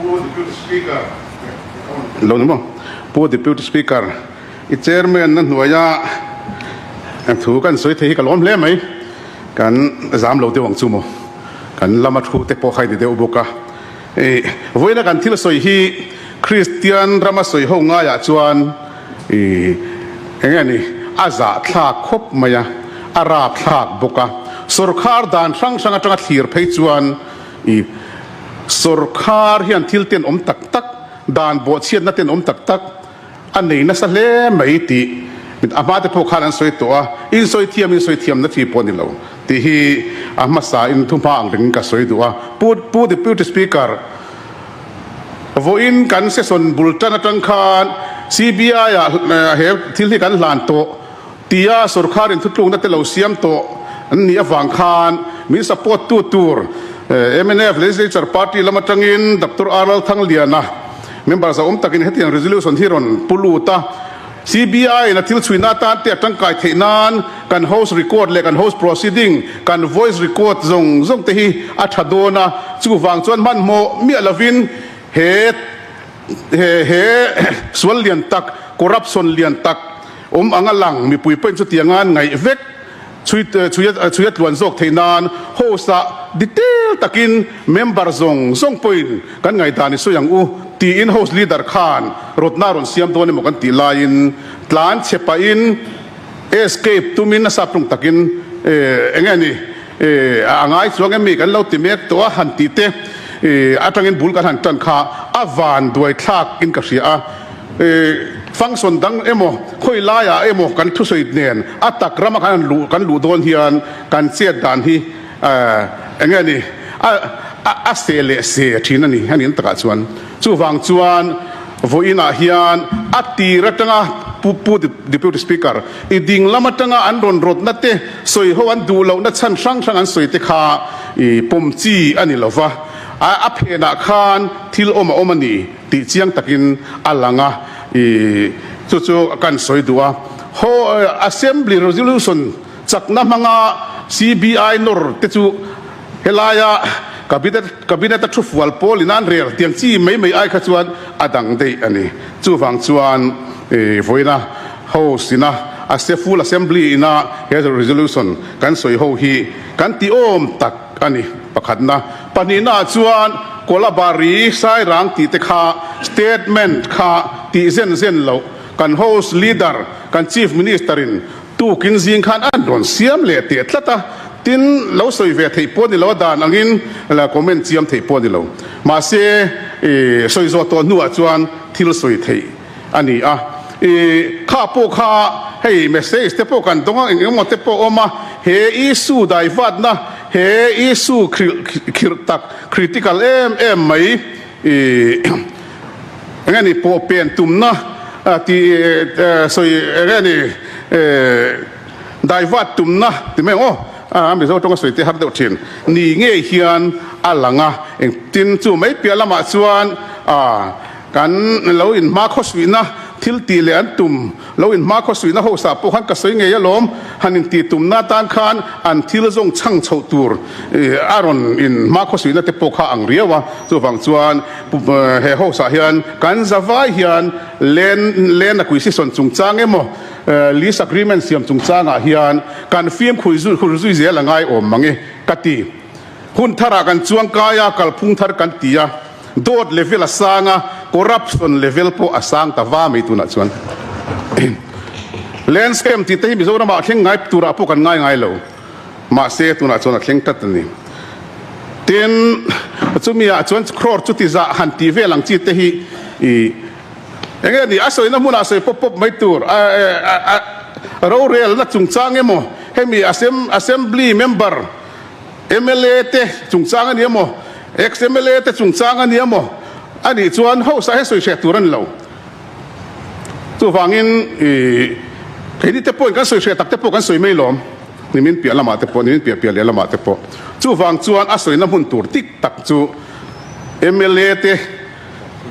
Pu Deputy Speaker, lo ni maw? Pu Deputy Speaker, i Chairman na hnuaia thu kan sawi thei hi ka lawm hle mai. Kan zam lo deuh ang chu maw? Kan lama thu te pawh kha i ni deuh bawk a. Vawiina kan thil sawi hi Kristian rama sawi ho ngaiah chuan eng nge ni, a zahthlak khawp mai a, a rapthlak bawk a. Sawrkhar dan hrang hrang atanga thlir phei chuan sawrkhar hian thil tenawm tak tak, dan bawhchhiatna tenawm tak tak a nei nasa hle mai tih a hma te pawh khan an sawi tawh a, in sawi thiam in sawi thiamna chi pawh a ni lo tih hi a hmasa in thuhma ang rengin ka sawi duh a. Pu Pu Deputy Speaker, vawiin kan session bul tan atang khan CBI ah he thil hi kan hlan tawh tia sorkharin thutlukna te lo siam tawh an nih avang khan min support tu tur mnf Legislature Party lam atangin Doctor R Lalthangliana Member zauhawm takin hetiang resolution hi rawn pu lut a, CBI in a thil chhuina atan te a tangkai theih nan kan house record leh kan house proceeding, kan voice record zawng zawng te hi a tha dawn a, chuvang chuan hmanhmawh miah lovin he he he sual lian tak, corruption lian tak awm anga lang mipui pawhin chutianga ngaih vek Chhui chhui a tluan zawk theih nan host-ah detail takin member zawng zawng pawhin kan ngaihdan i sawi ang u tiin host leader khan rawtna rawn siam dawn emaw kan tih laiin tlan chhe pahin escape tumin a sap tlung takin eng nge ni a ngai chuang em mi kan lo ti mek tawh a han tih te atangin bul kan han tan kha a van duai thlak in ka hria a. Function dang emaw, khawi laiah emaw kan thusawi nen a tak rama kan luh kan luh dawn hian kan chet dan hi eng nge ni a se leh se thin a ni a nih takah chuan. Chuvang chuan vawiinah hian a tir atanga Pu Pu Deputy Speaker i ding lam atanga an rawn rawtna te sawi ho an duh lohna chhan hrang hrang an sawi te kha i pawm chi a ni lova, a phenah khan thil awm a awm a ni. Tih chiang takin a lang a, i chu chu kan sawi duh a. Ho Assembly Resolution chakna hmanga CBI nawr te chu helaia Cabinet Cabinet a thu fual pawl in an rel tiang chi mai mai ai kha chuan a dang daih a ni. Chuvang chuan i vawiina House ina a Full Assembly ina he Resolution kan sawi ho hi kan ti awm tak a ni pakhatna. Pahnihnaah chuan Kolabari Sairang tih te kha statement kha tih zen zen loh kan host leader kan chief minister in tukin zing khan an rawn siam leh teh tlat a, tin lo sawi ve theih pawh ni lo a dan angin la comment chiam theih pawh ni lo. Mahse i sawi zawh tawh hnuah chuan thil sawi theih a ni a, i kha pawh kha hei message te pawh kan dawng a, eng emaw te pawh a awm a, he issue daivatna, he issue khirh tak, critical em em mai i eng nge ni pawh pen tumna tih sawi eng nge ni daivat tumna ti mai ang aw, a Mizo tawnga sawi te har deuh thin ni ngei hian a lang a, engtin chu mai piah lamah chuan a. Kan lo inhma khawsuihna thil tih leh an tum lo inhma khawsuihna hosa pawh khan ka sawi ngei alawm. Han intih tumna atan khan an thil zawng chhang chhoh tur a rawn inhma khawsuihna te pawh kha ang riau a. Chuvang chuan he hosa hian kan zavai hian len len acquisition chungchang emaw lease agreement siam chungchangah hian kan fimkhur zui zel a ngai awm mang e ka ti. Hun tharah kan chuangkai a, kalphung thar kan ti a. Dawt level a sang a, corruption level pawh a sang ta va mai tunah chuan. Land scam tih te hi Mizoramah a thleng ngai turah pawh kan ngai ngai lo. Mahse tunah chuan a thleng tlat a ni. Tin, chumi ah chuan crore chuti zah han tih vel ang chi te hi i eng nge ni a sawina hmunah sawi pawp pawp mai tur a rorelna chungchang emaw hemi assembly member Mla te chungchang a ni emaw, ex-mla te chungchang a ni emaw a nih chuan House-ah hian sawi hreh tur a ni lo. Chuvangin i keini te pawhin kan sawi hreh tak te pawh kan sawi mai lawm, nimin piah lamah te pawh, nimin piah piah leh lamah te pawh. Chuvang chuan a sawina hmun tur tik tak chu mla te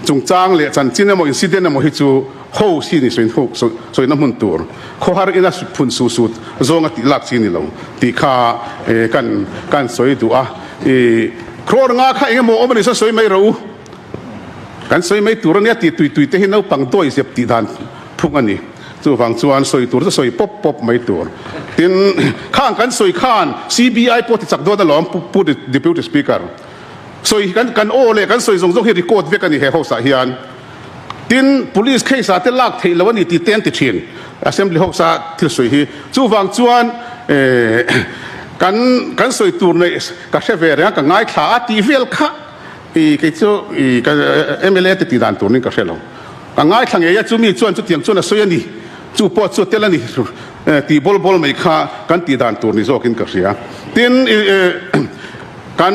chungchang leh chanchin emaw incident emaw hi chu House hi ni sawina hmun tur khawhar ina phun su sut zawnga tih lak chi ni lo tih kha kan kan sawi duh a. I crore nga kha eng emaw awm a ni sawi mai ro. Kan sawi mai tur a nia tih tui tui te hi naupang dawi zep tih dan phung a ni. Chuvang chuan sawi tur chu sawi pawp pawp mai tur. Tin, khang kan sawi khan CBI pawh ti chak dawn alawm Pu Deputy Speaker. Sawi kan kan aw leh kan sawi zawng zawng hi record vek a ni he house ah hian. Tin, police case ah te lak theih lo a ni tih te an ti thin Assembly house a thil sawi hi. Chuvang chuan kan kan sawi tur neih ka hre ve reng a, ka ngaithla a tih vel kha i kei chu i ka mla te tih dan tur nin ka hre lo. Ka ngaithla ngei a, chumi chuan chutiang chuan a sawi a ni, chu pawh chu tel a ni tih bawl bawl mai kha kan tih dan tur ni zawkin ka hria. Tin, kan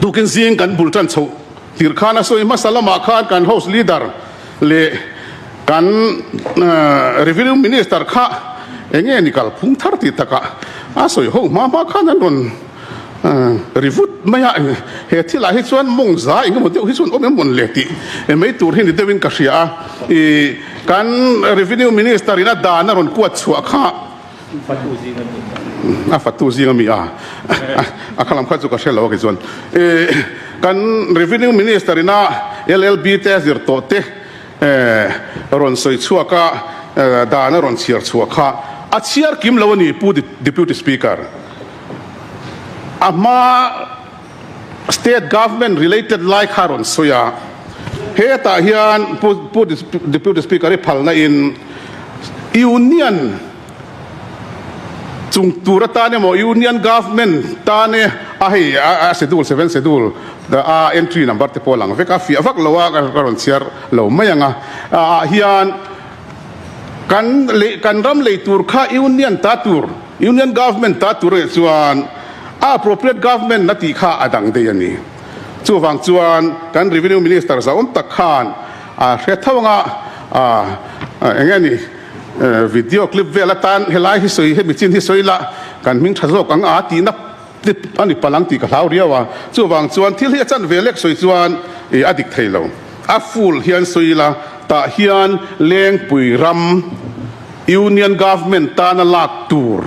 tukin zing kan bul tan chhoh tir khan a sawi hmasa lamah khan kan House Leader leh kan Revenue Minister kha eng nge ni kalphung thar tih takah a sawi ho hma hma khan an rawn Ri vut mai a, he thilah hi chuan mawng za eng emaw deuh hi chuan awm em mawn le tih mai tur hi ni deuhin ka hria a. I kan Revenue Minister in a dan a rawn kuat chhuah kha a fatu zing a mi a, a kha lam kha chu ka hre lo a kei chuan. I kan Revenue Minister in a LLB te a zir tawh te rawn sawi chhuak a, dan a rawn chhiar chhuah kha a chhiar kim lo a ni Pu Deputy Speaker. A hma state government related lai kha rawn sawi a, hetah hian Pu Deputy Speaker hi phalna in Union chung tur atan emaw Union government tan e a hei a schedule seven schedule a entry number te pawh a lang vek a, fiah vak lo a ka rawn chhiar lo mai ang a ah hian kan kan ram lei tur kha Union ta tur Union Government ta tur leh chuan a appropriate Government na tih kha a dang daih a ni. Chuvang chuan kan Revenue Minister zauawm tak khan a hre tho anga eng nge ni video clip vel atan helai hi sawi hemi chin hi sawi la kan hming tha zawk ang a tihna tip a ni palh ang tih ka hlau riau a. Chuvang chuan thil hi a chan ve lek sawi chuan a dik thei lo. A full hian sawi ila tah hian Lengpui ram Union Government tana lak tur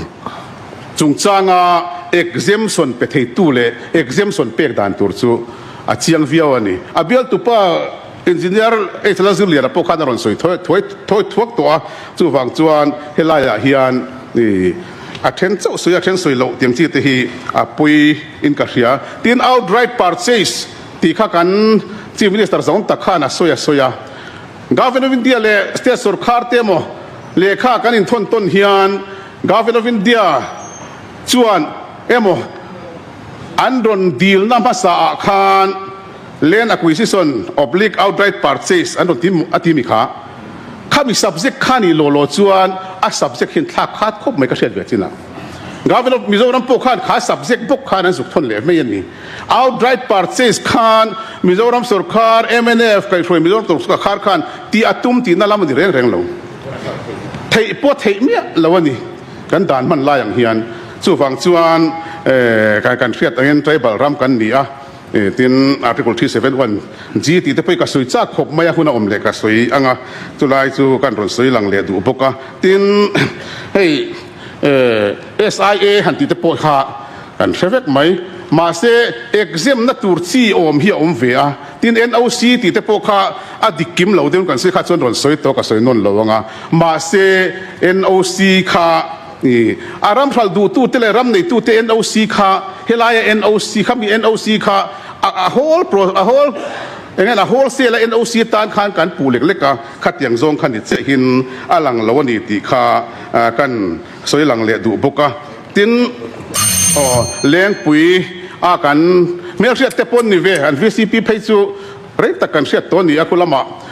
chungchanga exemption pe theitu leh exemption pek dan tur chu a chiang viau a ni. A bialtupa Engineer H Lalzirliana pawh khan a rawn sawi thuai thuak tawh a, chuvang chuan helaiah hian a then chauh sawi a then sawi loh tiang chi te hi a pawi in ka hria. Tin, outright purchase tih kha kan Chief Minister zawng tak khan a sawi a sawi a. Government of India leh State sorkar te emaw lehkha kan inthawn tawn hian Government of India chuan emaw an rawn dilna hmasa ah khan Land Acquisition Oblique Outright Purchase an rawn ti a ti mi kha khami subject kha nih law law chuan a subject hian thlak khat khawp mai ka hriat ve chin a. Government of Mizoram pawh khan kha subject bawk khan an zuk thawn leh mai a ni. Outright purchase khan Mizoram sorkar mnf kaihhruai Mizoram sorkar khan tih a tum tihna lam a ni reng reng lo. Theih pawh theih miah lo a ni kan dan hman lai ang hian. Chuvang chuan kan hriat angin tribal ram kan ni a, tin Article 371 G tih te pawh hi ka sawi chak khawp mai a, hun a awm leh ka sawi ang a, chulai chu kan rawn sawi lang leh duh bawk a. Tin hei. SIA han tih te pawh kha kan hre vek mai. Mahse, exam na tur chi awm hi a awm ve a. Tin, NOC tih te pawh kha a dik kim lo deuhin kan sawi kha chuan rawn sawi tawh ka sawi nawn lo ang a. Mahse, NOC kha i a ram hral duhtute leh ram neitute NOC kha helaia NOC kha mi NOC kha a whole a whole eng nge a wholesale a NOC atan khan kan puh lek lek a. Khatiang zawng kha ni chiahin a lang lo a ni tih kha kan sawi lang leh duh bawk a. Tin, aw, Lengpui a kan hmelhriat te pawh an ni ve, an vcp phei chu rei tak kan hriat tawh a ni a, khu lamah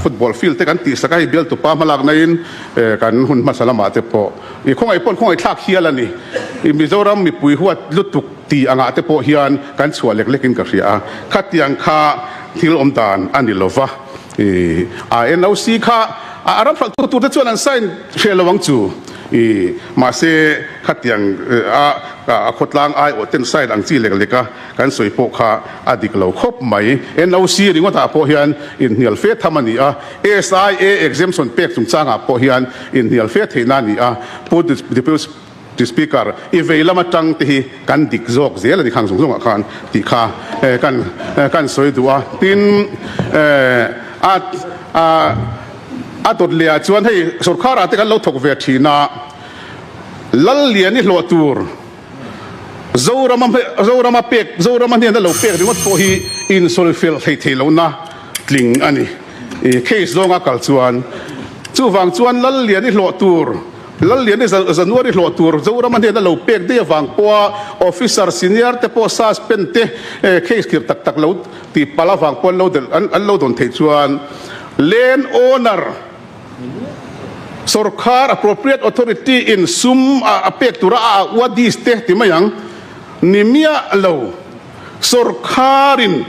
football field te kan tihsak a, hei bialtupa hmalakna in kan hun hmasa lamah te pawh i khawngaih pawh an khawngaih thlak hial a ni. I Mizoram mipui huat lutuk tih angah te pawh hian kan chhuah lek lekin ka hria a, khatiang kha thil awm dan a ni lova. I a NOC kha a ram hralh tu tur te chuan an sign hreh lo ang chu. I mahse khatiang a a khawtlang aiawh ten sign ang chi lek lek a kan sawi pawh kha a dik lo khawp mai. NOC ringawt ah pawh hian inhnial fe tham a ni a, SIA exemption pek chungchang ah pawh hian inhnial fe theihna a ni a, Pu Deputy. Speaker, i vei lama tang te hi kan dik zawk zel a ni khang zawng zawngah khan tih kha kan kan sawi duh a. Tin, a a dawt leh ah chuan hei sorkar ah te kan lo thawk ve thin a, Lallian i hlawh tur Zorama Zorama pek Zorama hnena lo pek ringawt pawh hi insawi fel hlei thei lohna tling a ni. Case zawnga kal chuan chuvang chuan Lallian i hlawh tur Lallian i January hlawh tur Zorama hnena lo pek daih avang pawha officer senior te pawh suspend te case khirh tak tak lo tih palh avang pawh an lo delh an lo dawn theih chuan land owner Sorkar appropriate authority in sum a pek tura a wadis te ti mai ang ni miah lo. Sorkarin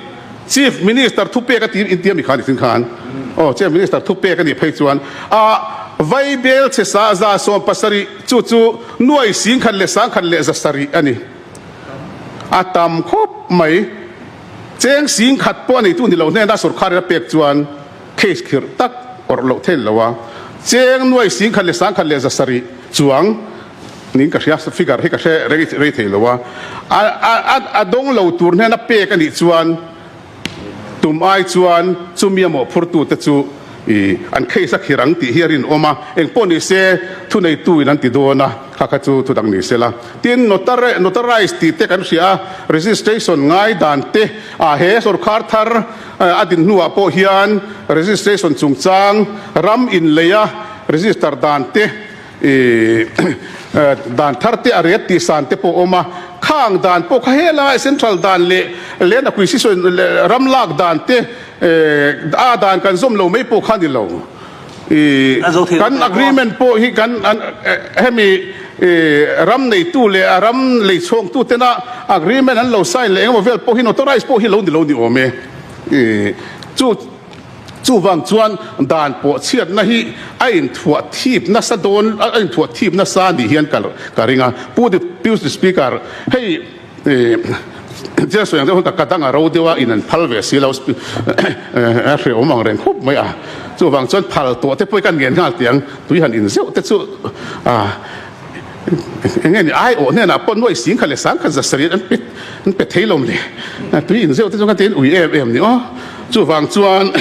Chief Minister thupek a ti intia mi khan i thin khan aw Chief Minister thupek a nih phei chuan a Vaibel chhe sa 70 chu chu nuai 11,160 a ni. A tam khawp mai. Cheng 10,000 pawh a neitu ni lo hnena sorkarin a pek chuan case khirh tak awrh loh theih lo a. Cheng nuai 11,160 chuang Ning ka hria, figure hi ka hre rei rei thei lo a, a a dawng lo tur hnena pek a nih chuan tum ai chuan chumi a mawhphurtu te chu i an case a khir ang tih hi a rinawm a, engpawh ni se thuneitu in an ti dawn a, kha kha chu thudang ni se la. Tin, notare notarize tih te kan hria a, registration ngai dan te a he sorkar thar a din hnuah pawh hian registration chungchang ram inlei a register dan te, I dan thar te a ret tih san te pawh a awm a, khang dan pawh kha helai central dan leh land acquisition leh ram lak dan te a dan kan zawm lo mai pawh kha a ni lo. I kan agreement pawh hi kan hemi ram neitu leh a ram lei chhawngtu tena agreement an lo sign leh engemaw vel pawh hi notarized pawh hi lo ni lo ni awm e. I chu. Chuvang chuan dan pawh chhiatna hi a inthuah thip nasa dawn, a inthuah thip nasa nih hian ka ka ring a. Pu Deputy Speaker, hei chiang sawi ang deuh hian ka dang a ro deuh a, in an phal ve si lo, a hrehawm ang reng khawp mai a. Chuvang chuan phal tawh te pawh hi ka ngen nghal tih ang, tui han in zeuh te chu a. Eng nge ni ai awh hnenah pawh nuai 10,000 leh 10,100 an pe an pe thei lo le. Tui in zeuh te chu ka tiin ui em em ni aw. Chuvang chuan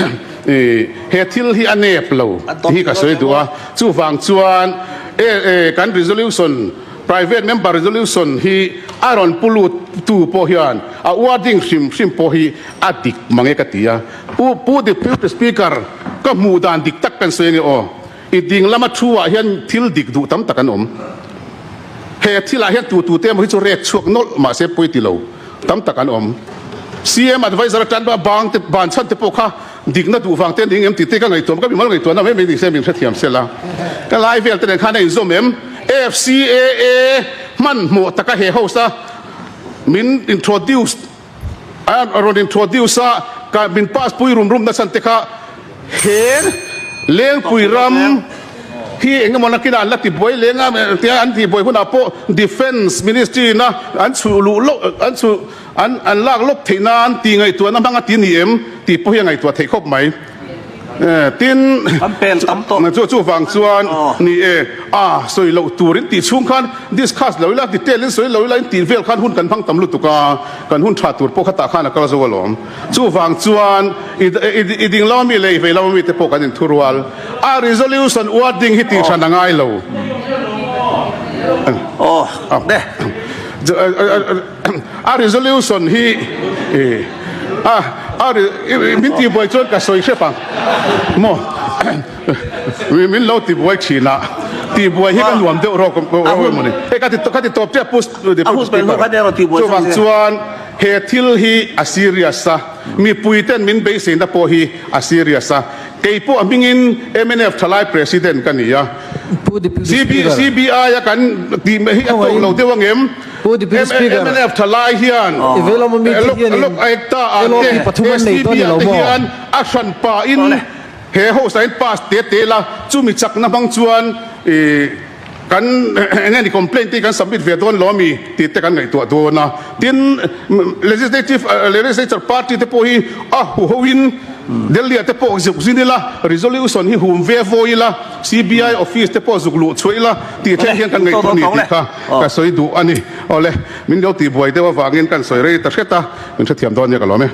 he thil hi a nep lo tih hi ka sawi duh a. Chuvang chuan kan resolution private member resolution hi a rawn pu lut tu pawh hian a wording hrim hrim pawh hi a dik mang e ka ti a. Pu Pu Deputy Speaker ka hmuh dan dik tak kan sawi a ni aw. I ding lama thu ah hian thil dik duh tam tak an awm. He thil ah hian tu tu te emaw hi chu rek chhuak nawlh mahse pawi ti lo tam tak an awm. CM adviser atan pawh bang te ban chhan te pawh kha dikna duh vang te an eng em tih te ka ngaihtuah ka mimal ngaihtuahna mai mai ni se min hrethiam se la. Ka lai vel te nen khan a inzawm em? FCAA hmanhmawh taka he house a min introduce A rawn introduce a, ka min pass pui rum rum nachhan te kha he Lengpui ram hi eng emaw nakinah an la ti buai leng a, tia an tih buai hunah pawh Defence Ministry ina an chhuh luh loh an chhuh an an lak lawk theih nan tih ngaihtuahna hmang a ti ni em tih pawh hi a ngaihtuah theih khawp mai. Tin, Kan pel tam tawh. Chu chuvang chuan ni e, a sawi loh tur in tih chhung khan discuss lo ila, detail in sawi lo ila in tih vel khan hun kan hmang tam lutuk a, kan hun tha tur pawh khatah khan a kal zo alawm. Chuvang chuan i ding lama mi leh i vei lama mi te pawh kan inthurual a, resolution wording hi tih hran a ngai lo. A resolution hi a a min tihbuai chuan ka sawi hrep ang maw min lo tibuai thin a tihbuai hi ka nuam deuh rawk rawk emaw ni hei ka ti ka ti tawp chiah pu deputy speaker chuvang chuan he thil hi a serious a mipui ten min beiseina pawh hi a serious a kei pawh a hmingin mnf thalai president ka ni a CBI a kan tih hi a tawk lo deuh angem. Pu Deputy Speaker, Mnf tha lai hian i vei lama mite hianin Lok Aekta ah LOP te pathum an nei SCB dawn ni ah lo te maw? hian a hran pahin he house ah hian pass te te la chumi chakna hmang chuan i kan eng nge ni complaint te hi kan submit ve dawn lo ami tih te kan ngaihtuah dawn a. Tin, legislative legislature party te pawh hi a huho in. Delhi ah te pawh zuk zin ila, resolution hi hum ve vawi ila, CBI office te pawh zuk luh chhuah ila tih thleng hian kan ngaihtuah a ni tih kha ka sawi duh a ni. Awle, min lo tihbuai deuh avangin kan sawi rei ta hret a, min hrethiam dawn nia ka lawm e.